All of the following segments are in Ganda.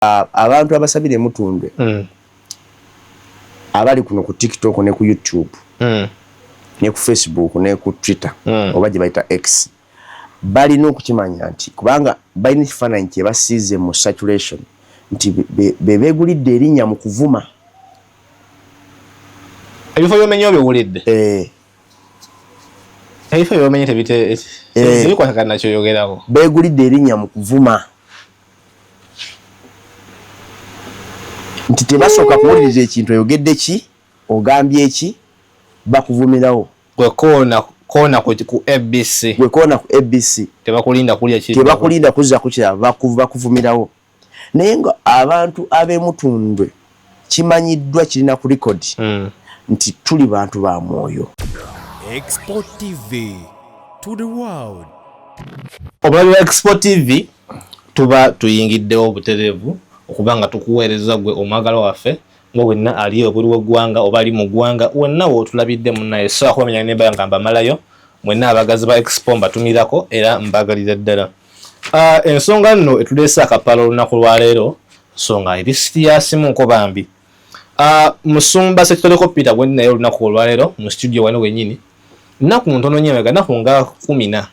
Abantu abasabira emutundwe abali kuno ku TikTok ne ku YouTube ne ku Facebook ne ku Twitter oba gye bayita X balina okukimanya nti kubanga balina ekifaananyi kye basiize mu saturation nti be beegulidde erinnya mu kuvuma. Ebifo by'omenye obiwulidde? Eh. Ebifo by'omenye tebikwatagana na ky'oyogerako. Beegulidde erinnya mu kuvuma. Nti tebasooka kuwuliriza ekintu oyogedde ki, ogambye ki, bakuvumirawo. Gwe koona koona ku, ku ABC. Gwe koona ku ABC. Tebakulinda kulya ki. Tebakulinda kuzza kukiraba bakuvumirawo. Naye nga abantu ab'emutundwe kimanyiddwa kirina ku record nti tuli bantu ba mwoyo. Expo TV to the world. Omulabi wa Expo TV tuba tuyingiddewo obutereevu okuba nga tukuweereza gwe omwagalwa waffe nga wenna ali ebweru w'eggwanga oba ali mu ggwanga wenna w'otulabidde munnaye so akubamenya nemba nga mbamalayo mwenna abagazi ba Expo mbatumirako era mbagalira ddala. Ensonga nno etuleese akapala olunaku lwaleero nsonga eri siriyasimu nko bambi. Musumba Ssekitoleko Peter gwendi naye olunaku olwaleero mu studio wano wennyini nnaku ntono nnyo emabega nnaku nga 10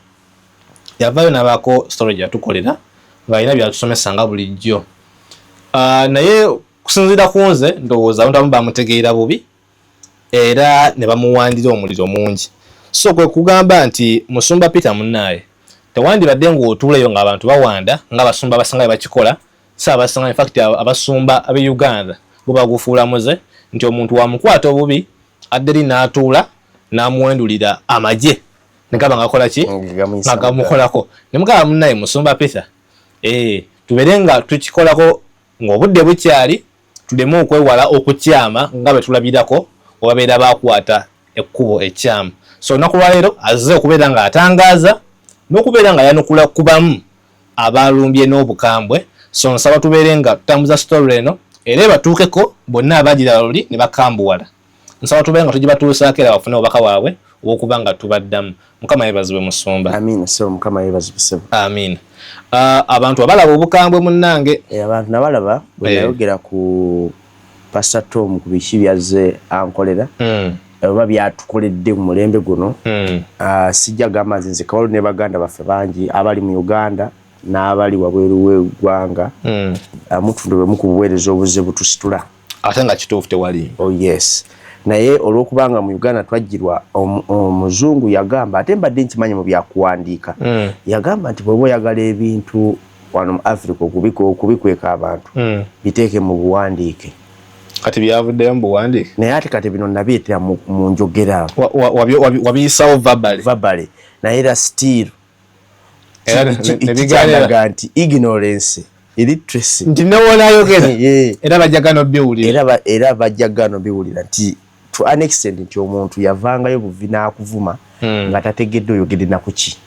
yavaayo n'abaako story gye yatukolera ng'alina by'atusomesa nga bulijjo. Naye kusinziira ku nze ndowooza abantu abamu bamutegeera bubi era ne bamuwandira omuliro mungi. So kwe kugamba nti Musumba Peter munnaaye tewandibadde ng'otuula eyo ng'abantu bawanda ng'abasumba abasinga bwe bakikola si abasinga in fact abasumba ab'e Uganda bo bagufuula muze nti omuntu wamukwata obubi adda eri n'atuula n'amuwendulira amagye ne gaba nga gakola ki nga gamukolako ne mugamba munnaye Musumba Peter tubeere nga tukikolako ng'obudde bukyali tuleme okwewala okukyama nga bwe tulabirako obabeera bakwata ekkubo ekyamu. So olunaku lwaleero azze okubeera ng'atangaaza n'okubeera nga yanukula ku bamu abalumbye n'obukambwe. So nsaba tubeere nga tutambuza story eno era ebatuukeko bonna abagiraba luli ne bakambuwala. Nsaba tubeere nga tugibatuusaako era bafune obubaka bwabwe obw'okuba nga tubaddamu. Mukama yeebazibwe Musumba. Amiina ssebo, Mukama yeebazibwe ssebo. Amiina. Abantu abalaba obukambwe munnange. Abantu nabalaba bwe nayogera ku Pastor Tom ku biki byazze ankolera oba byatukoledde mu mulembe guno. Sijja gamba nze nzeka, waliwo ne baganda baffe bangi abali mu Uganda n'abali wabweru w'eggwanga. Mutundwe bwe muku buweereza obuzze butusitula. Ate nga kituufu tewali. Oh yes. Naye olw'okubanga mu Uganda twajjirwa omuzungu yagamba, ate mbadde nkimanyi mu byakuwandiika, yagamba nti bw'oba oyagala ebintu wano mu Africa okubikweka abantu, biteeke mu buwandiike. Kati byavuddeyo mu buwandiike. Naye ate kati bino nabireetera mu njogera. Wabiyisawo verbally. Verbally. Naye era still kikyalaga nti ignorance, illiteracy. Nti newonaayogera era bajja gano biwulira. Era bajja gano biwulira nti to an extent nti omuntu yavangayo buvi n'akuvuma nga tategedde oyogedde na kuki.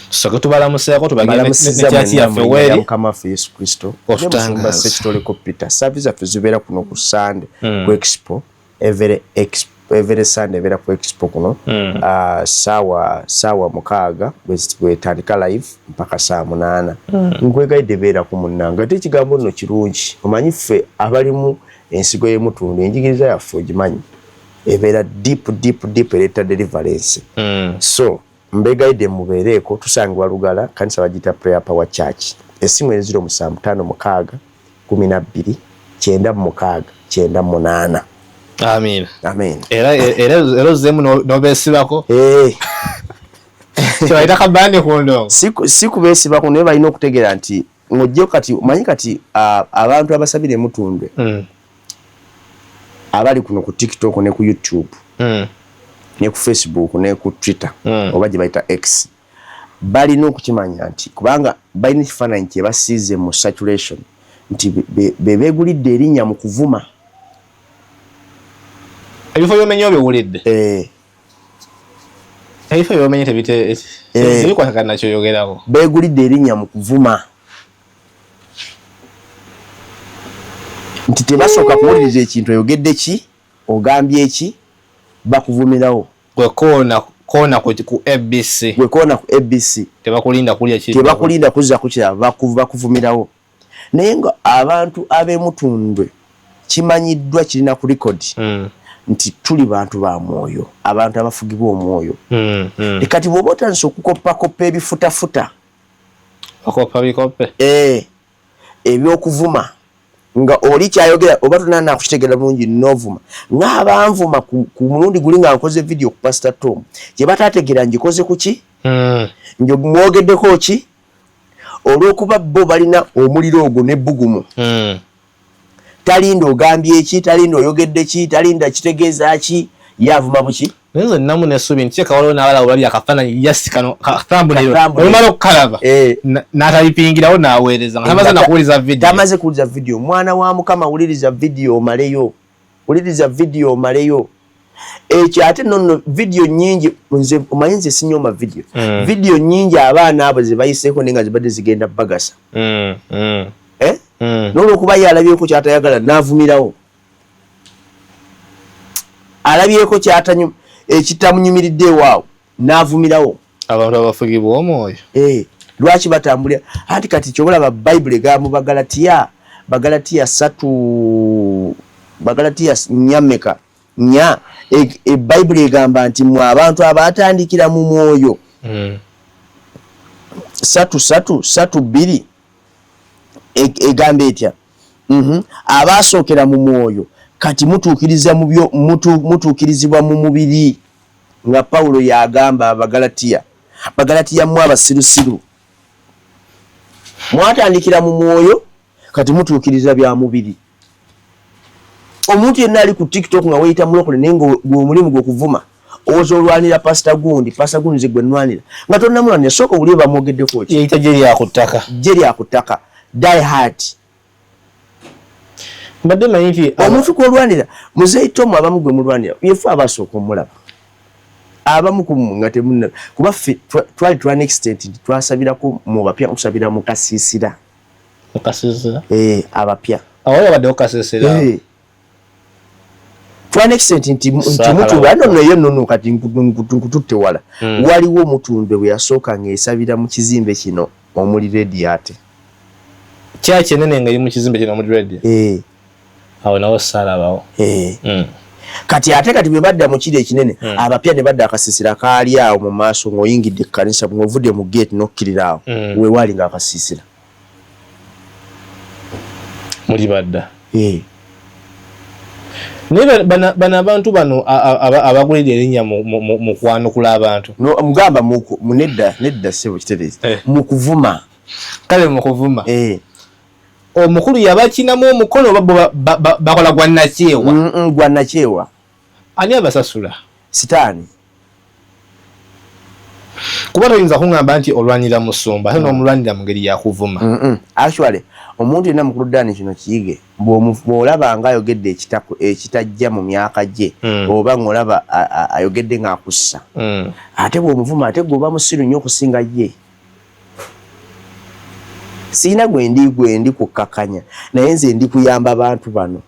Tusooke tubalamuseeko tubagende ne yaffe weeri. Mukama waffe Yesu Kristo. Musumba Ssekitoleko Peter. Service zaffe zibeera kuno ku Sunday ku Expo. Every Sunday ebeera ku Expo kuno. Saawa 6 bwetandika live mpaka saa 8. Nkwegayidde beera ku munnange. Ate ekigambo nno kirungi. Omanyi ffe abalimu ensigo y'emutundu enjigiriza yaffe ogimanyi ebeera deep deep deep ereeta deliverance. So mbegayidde mubeereeko, tusangibwa Lugala, kanisa bagiyita Prayer Power Church. Essimu eri 0756 12 96 98. Amiina. Amiina. Era ozzeemu n'obeesibako. Kyebayita kabandi ku ndongo. Si kubeesibako naye balina okutegeera nti ng'ojje kati omanyi kati abantu abasabira emutundwe abali kuno ku TikTok ne ku YouTube ne ku Facebook ne ku Twitter oba gye bayita X balina okukimanya nti kubanga balina ekifaananyi kye basiize mu saturation nti be beegulidde erinnya mu kuvuma. Ebifo by'omenye obiwulidde? Ebifo by'omenye tebikwatagana na ky'oyogerako. Beegulidde erinnya mu kuvuma. Nti tebasooka kuwuliriza ekintu oyogedde ki, ogambye ki, bakuvumirawo. Gwe koona koona ku ABC. Gwe koona ku ABC. Tebakulinda kulya ki. Tebakulinda kuzza kukiraba bakuvumirawo. Naye nga abantu ab'emutundwe kimanyiddwa kirina ku record nti tuli bantu ba mwoyo, abantu abafugibwa omwoyo. Kati bw'oba otandise okukoppakoppa ebifutafuta, Okopa bikope. Ebyokuvuma nga oli kyayogera oba tonana nakukitegera bulungi novuma, ng'abanvuma ku mulundi guli nga nkoze video ku Pastor Tom gye bataategeera ngikoze ku ki, njo mwogeddeko ki, olw'okuba bo balina omuliro ogwo n'ebbugumu. Talinda ogambye ki, talinda oyogedde ki, talinda kitegeeza ki, ye avuma buki. Naye nze nnamu n'essuubi nti kyeka waliwo n'abalaba bali akafaananyi just kano ka thumbnail. Olumala okukalaba n'atayipingirawo n'aweereza nga tamaze na kuwuliriza video. Tamaze kuwuliriza video. Mwana wa Mukama, wuliriza video omaleyo, wuliriza video omaleyo. Ekyo ate nonno video nnyingi, nze omanyi nze sinyooma video. Video nnyingi abaana abo ze bayiseeko naye nga zibadde zigenda bagasa. N'olwokuba ye alabyeko ky'atayagala n'avumirawo, alabyeko ekitamunyumiridde ewaawo n'avumirawo. Abantu abafugibwa omwoyo. Lwaki batambulira anti kati kyobalaba Bayibuli egamba mu Bagalatiya, Bagalatiya 3, Bagalatiya 4 meka 4, Bayibuli egamba nti mwe abantu abatandikira mu mwoyo. 3 3 3 2 egamba etya? Abasookera mu mwoyo kati mutuukiriza mu byo, mutuukirizibwa mu mubiri, nga Pawulo yagamba Abagalatiya, Bagalatiya mmwe abasirusiru, mwatandikira mu mwoyo kati mutuukiriza bya mubiri. Omuntu yenna ali ku TikTok nga weeyita mulokole naye nga gwe omulimu gwe okuvuma, owoza olwanira Pastor gundi, Pastor gundi nze gwe nnwanira, nga tonnamulwanira sooka owulire bamwogeddeko ki. Yeeyita gye lya ku ttaka. Gye lya ku ttaka, die hard. Mbadde manyi nti omuntu gw'olwanira Muzeeyi Tom, abamu gwe mulwanira yefe abasooka omulaba, abamu ku mmwe nga temunna, kuba ffe twali to an extent nti twasabirako mu bapya, tusabira mu kasiisira. Mu kasiisira? Abapya. Awo wabaddewo kasiisira? To an extent nti Mutundwe ano nno eyo nnono kati nkututte wala. Waliwo Mutundwe bwe yasooka ng'esabira mu kizimbe kino omuli radio ate. Kyaki enene ng'eri mu kizimbe kino omuli radio? Awo nawo saalabawo. Kati ate kati bwe badda mu kiri ekinene, abapya ne badda akasiisira kaali awo mu maaso ng'oyingidde ekkanisa, ng'ovudde mu gate n'okkirira awo, we waali ng'akasiisira. Muli badda. Naye bano abantu bano abagulira erinnya mu kwanukula abantu. No, mugamba mu nedda, nedda ssebo kitereezi. Mu kuvuma. Kale mu kuvuma. Omukulu yabakinamu omukono oba bo bakola gwa nnakyewa? Gwa nnakyewa. Ani abasasula? Sitaani. Kuba toyinza kuŋŋamba nti olwanira musumba ate n'omulwanira mu ngeri ya kuvuma. Actually, omuntu yenna mukulu Dani kino kiyige, bw'olaba nga ayogedde ekitajja mu myaka gye, oba ng'olaba ayogedde ng'akussa, ate bw'omuvuma ate gwe oba musiru nnyo okusinga ye. Sirina gwe ndi kukkakanya, naye nze ndi kuyamba bantu bano,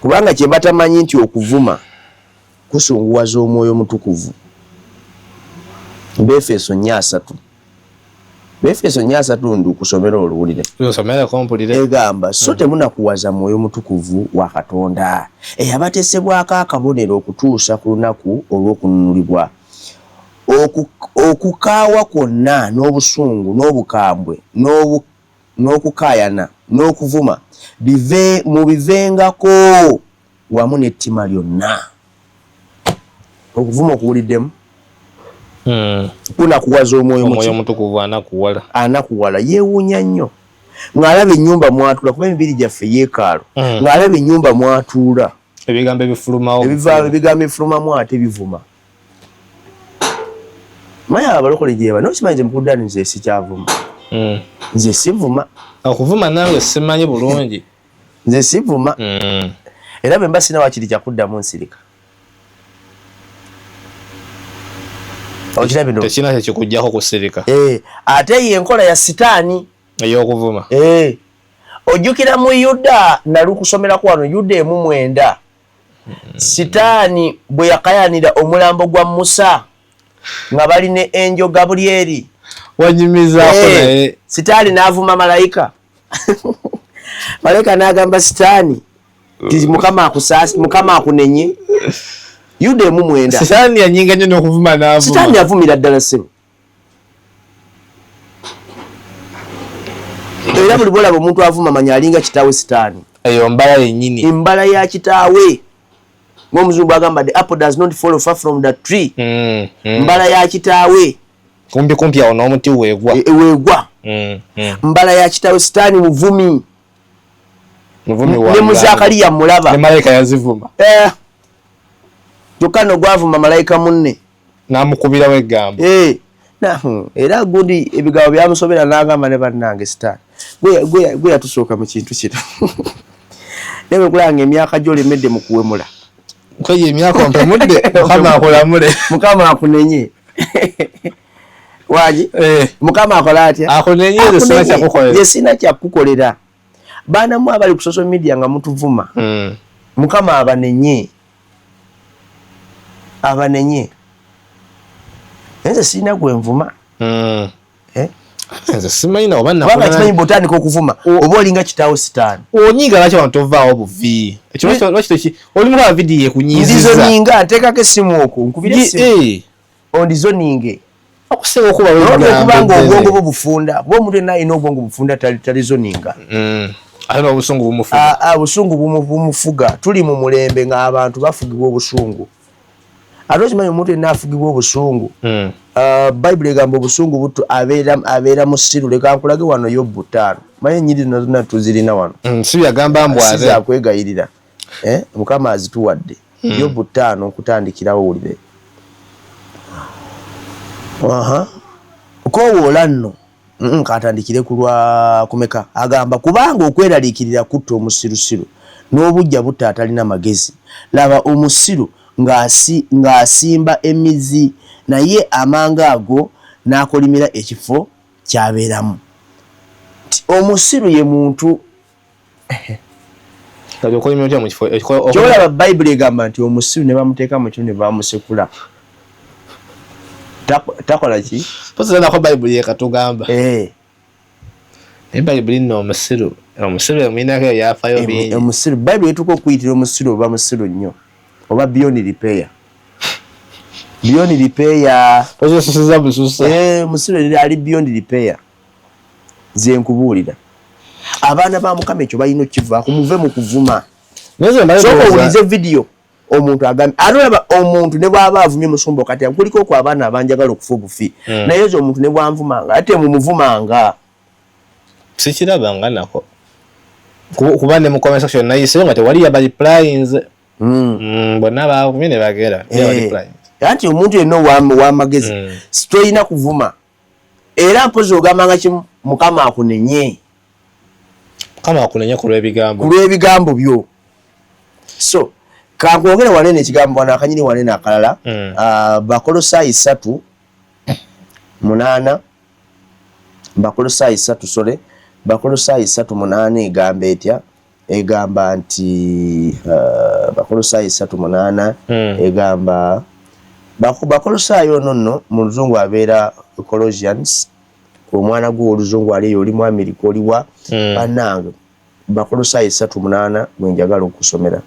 kubanga kye batamanyi nti okuvuma kusunguwaza omwoyo omutukuvu. Befeso 4:30, Befeso 4:30, ndi kusomera oluwulire. Nsomereko mpulire. Egamba so temunakuwaza mwoyo mutukuvu wa Katonda eyabateesebwako akabonero okutuusa ku lunaku olw'okununulibwa. Okukaawa kwonna n'obusungu n'obukambwe n'okukaayana n'okuvuma bive mubivengako wamu n'ettima lyonna. Okuvuma okuwuliddemu kunakuwaza omwoyo. Omwoyo omutukuvu anakuwala. Anakuwala, yeewuunya nnyo ng'alaba ennyumba mwatuula, kuba emibiri gyaffe yeekaalo, ng'alaba ennyumba mwatuula ebigambo ebifulumawo. Ebigambo ebifulumamu ate bivuma. Manyi abalokole gyeba nokimanyi nze mukulu Dani nze sikyavuma. Nze sivuma. Okuvuma nange simanyi bulungi. Nze sivuma. Era bwe mba sina wakiri kyakuddamu nsirika. Okirabye no? Tekirina kyekikugjako kusirika. Ate ye enkola ya sitaani ey'okuvuma. Ojjukira mu Yuda, nalukusomerako wano, Yuda 1:9, sitaani bwe yakayanira omulambo gwa Musa nga bali ne enjo Gabulyeri. Wanyumizaako naye. Sitaani n'avuma malayika. Malayika n'agamba Sitaani ti Mukama akusaasi, Mukama akunenye. Yuda 1:9. Sitaani yanyinga nnyo n'okuvuma n'avuma. Sitaani yavumira ddala ssebo. Era buli bwolaba omuntu avuma manya alinga kitaawe Sitaani. Eyo mbala yennyini. Embala ya kitaawe. Ng'omuzungu agamba the apple does not fall far from the tree. Mbala ya kitaawe. Kumpi kumpi awo n'omuti weegwa. Weegwa. Mbala ya kitaawe. Sitaani muvumi. Muvumi wa Ne mu Zakariya mulaba. Ne malayika yazivuma. Kyokka no gwavuma malayika munne. N'amukubirawo eggambo. Era gundi ebigambo byamusobera n'agamba ne bannange Sitaani. Gwe yatusooka mu kintu kino. Naye bwe kulanga emyaka gy'olemedde mu kuwemula. Kweyo emyaka ompemudde, Mukama akulamule. Mukama akunenye. Waji? Mukama akola atya? Akunenye, nze sina kyakukolera. Nze sina kyakukolera. Baana mmwe abali ku social media nga mutuvuma. Mukama abanenye. Abanenye. Nze sina gwe nvuma. Nze simanyi na oba Kubanga kimanyi bw'otandika okuvuma, oba olinga kitaawo Sitaani. Onyiiga lwaki abantu tovaawo buvi? Ekyo lwaki oli mulaba vidiyo ekunyiizizza? Ndizoninga, nteekako essimu okwo, nkubire essimu. Ondizoninge. Okusinga okuba Olwo weegambe kubanga ddene. obwongo bwo bufunda. Kuba omuntu yenna alina obwongo bufunda talizoninga. Ate n'obusungu bumufuga. Obusungu bumufuga. Tuli mu mulembe ng'abantu bafugibwa obusungu. Ate okimanyi omuntu yenna afugibwa obusungu. Bayibuli egamba obusungu buttu abeera musiru. Leka nkulage wano Yobu 5. Manyi ennyiriri zonna zonna tuzirina wano. Si byagamba mbu Si ate. za kwegayirira. Mukama azituwadde. Yobu 5 okutandikirawo owulire. Koowoola nno. Katandikire ku lwa kumeka. Agamba kubanga okweraliikirira kutta omusirusiru n'obuggya butta atalina magezi. Laba omusiru ng'asimba emizi naye amanga ago n'akolimira ekifo ky'abeeramu. Nti omusiru ye muntu. Kati okolimira otya mu kifo ekiko-, Ky'olaba Bayibuli egamba nti omusiru ne bamuteeka mu kinu ne bamusekula. Takola ki? Pozi nako Bayibuli ekatugamba. Naye Bayibuli nno omusiru, omusiru emuyinako ebyafaayo bingi. Omusiru, Bayibuli etuuka okuyitira omusiru oba musiru nnyo, oba beyond repair. Beyond repair. Pozi osusiza bususa. Omusiru ali beyond repair. Nze nkubuulira. Abaana ba Mukama ekyo balina okukivaako, muve mu kuvuma. Naye nze mbadde Sooka ndowooza owulize vidiyo. Omuntu agambye, ate olaba omuntu ne bw'aba avumye musumba kati kuliko okwo abaana abanjagala okufa obufi. Naye nze omuntu ne bw'anvumanga, ate mumuvumanga. Sikirabanga nako. Kuba ne mu comment section nayiseeyo nga tewali yaba replyinze. Bonna baavumye ne bagenda, yaba replyinze. Anti omuntu yenna ow'amagezi, tolina kuvuma. Era mpozi ogambanga kimu, Mukama akunenye. Mukama akunenye ku lw'ebigambo. Ku lw'ebigambo byo. So, kankwongere wanene ekigambo wano akanyini wanene akalala. Bakolosaayi 3:8. Bakolosaayi 3, sorry. Bakolosaayi 3:8 egamba etya? Egamba nti, Bakolosaayi 3:8 egamba, Bakolosaayi ono nno mu luzungu abeera Colossians. Omwana gwe oluzungu ali eyo oli mu Amerika oli wa? Bannange, Bakolosaayi 3:8 gwe njagala okusomera.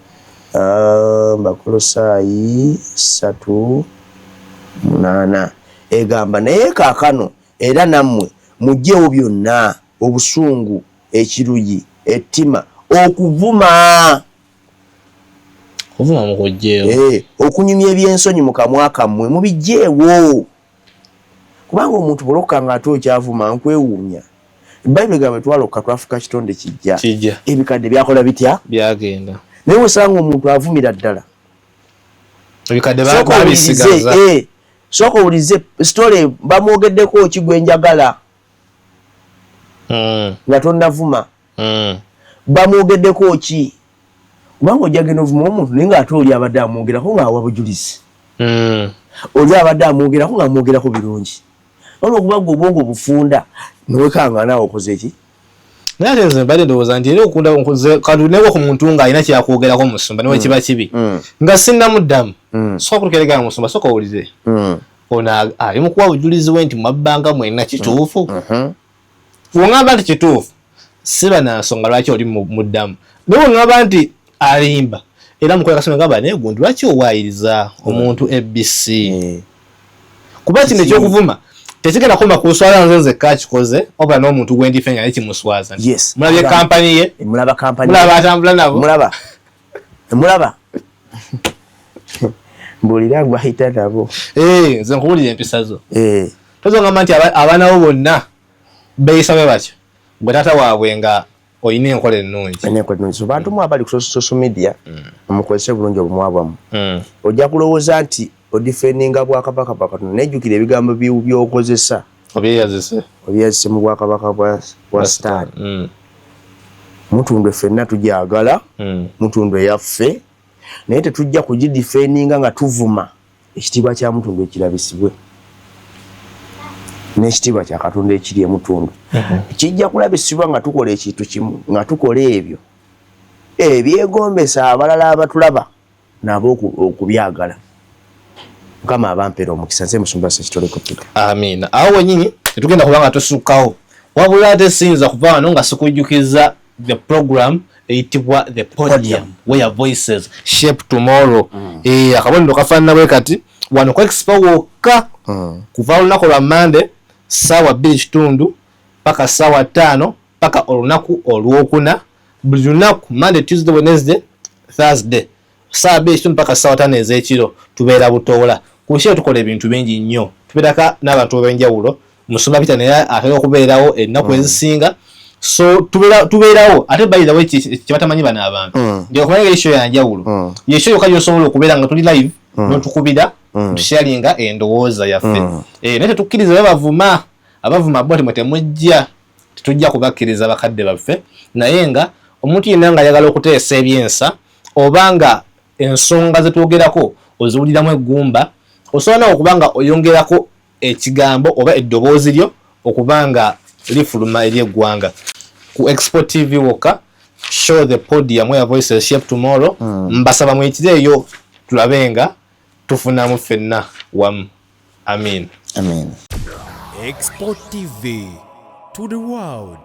Bakolosaayi 3:8 egamba, naye kaakano era nammwe muggyeewo byonna, obusungu, ekiruyi, ettima, okuvuma. Okuvuma mukuggyeewo. Okunyumya eby'ensonyi mu kamwa kammwe mubiggyeewo. Kubanga omuntu bw'olokka ng'ate okyavuma nkwewuunya. Bayibuli egamba twalokka twafuuka kitonde kijja. Kijja. Ebikadde byakola bitya? Byagenda. Naye osanga omuntu avumira ddala. Ebikadde Sooka babisigaza. Sooka owulirize story bamwogeddeko ki gwe njagala. Nga tonnavuma. Bamwogeddeko ki? Kubanga ojja genda ovuma omuntu naye ng'ate oli abadde amwogerako ng'awa bujulizi. Oli abadde amwogerako ng'amwogerako birungi. Olw'okuba gwe obwongo bufunda, newekanga naawe okoze ki? Naye ate nze mbadde ndowooza nti era okunda nkuze kati newo ku muntu ng'alina kyakwogerako musumba ne bwe kiba kibi. Nga sinnamuddamu. Sooka okutuuka eri musumba, sooka owulire. Ono ali mu kuwa bujulizi we nti mwabbanga mwenna kituufu. Bw'oŋŋamba nti kituufu, Siba na nsonga lwaki oli muddamu, naye bwengamba nti alimba era mukola kasome gamba naye gundi lwaki owaayiriza omuntu ABC? Kuba kino ekyokuvuma tekigenda koma kuswala nze nzekka akikoze, oba n'omuntu gwendife nga naye kimuswaza. Mulabye kampani ye, mulaba kampani, mulaba atambula nabo, mulaba mulaba mbulira gwayita nabo. Nze nkuwulira empisa zo. Tozongamba nti abaana bo bonna beeyisa bwe batyo, gwe taata waabwe nga olina enkola ennungi. Olina enkola ennungi. So bantu mu abali ku social media, mukozese bulungi obumwa bwammwe. Ojja kulowooza nti odefendinga bwakabaka bwa Katonda, naye jjukira ebigambo by'okozesa obyeyazise, obyeyazise mu bwakabaka bwa Sitaani. Mutundwe ffenna tugyagala, Mutundwe yaffe, naye tetujja kugidefendinga nga tuvuma ekitiibwa kya Mutundwe ekirabisibwe n'ekitiibwa kya Katonda ekiri eMutundwe. Kijja kulabisibwa nga tukola ekintu kimu, nga tukola ebyo ebyegombesa abalala abatulaba nabo okubyagala. Mukama abampeera omukisa. Nze musumba Ssekitoleko Peter. Amiina. Awo wenyini tetugenda kubanga tusukkawo, wabula ate siyinza kuva wano nga sikujjukiza the program eyitibwa The Podium, where voices shape tomorrow. Akabonero kafaanana bwe kati wano ku Expo wokka, kuva olunaku lwa Mande 2:15 paka 5:00 paka olunaku olwokuna. Buli lunaku, Monday, Tuesday, Wednesday, Thursday, 2:30 paka 5:00 ez'ekiro, tubeera butoola ku show. Tukola ebintu bingi nnyo, tubeeraka n'abantu ab'enjawulo. Musumba Peter naye atera okubeerawo ennaku ezisinga, so tubeerawo. Ate by the way, kyebatamanyi bano abantu, nti okumanya ngeri show yanjawulo, ye show yokka gyosobola okubeera nga tuli live n'otukubira, tusharinga endowooza yaffe. Naye tetukkiriza babavuma. Abavuma bo timwe temujja, tetujja kubakkiriza bakadde baffe. Naye nga omuntu yenna ng'ayagala okuteesa ebyensa, oba nga ensonga zetwogerako oziwuliramu eggumba, osobola nawe okuba nga oyongerako ekigambo oba eddoboozi lyo okuba nga lifuluma eri eggwanga ku Expo TV wokka, show The Podium, where voices shape tomorrow. Mbasaba muyitireeyo tulabe nga tufunamu ffenna wamu. Amin. Amin. Expo TV to the world.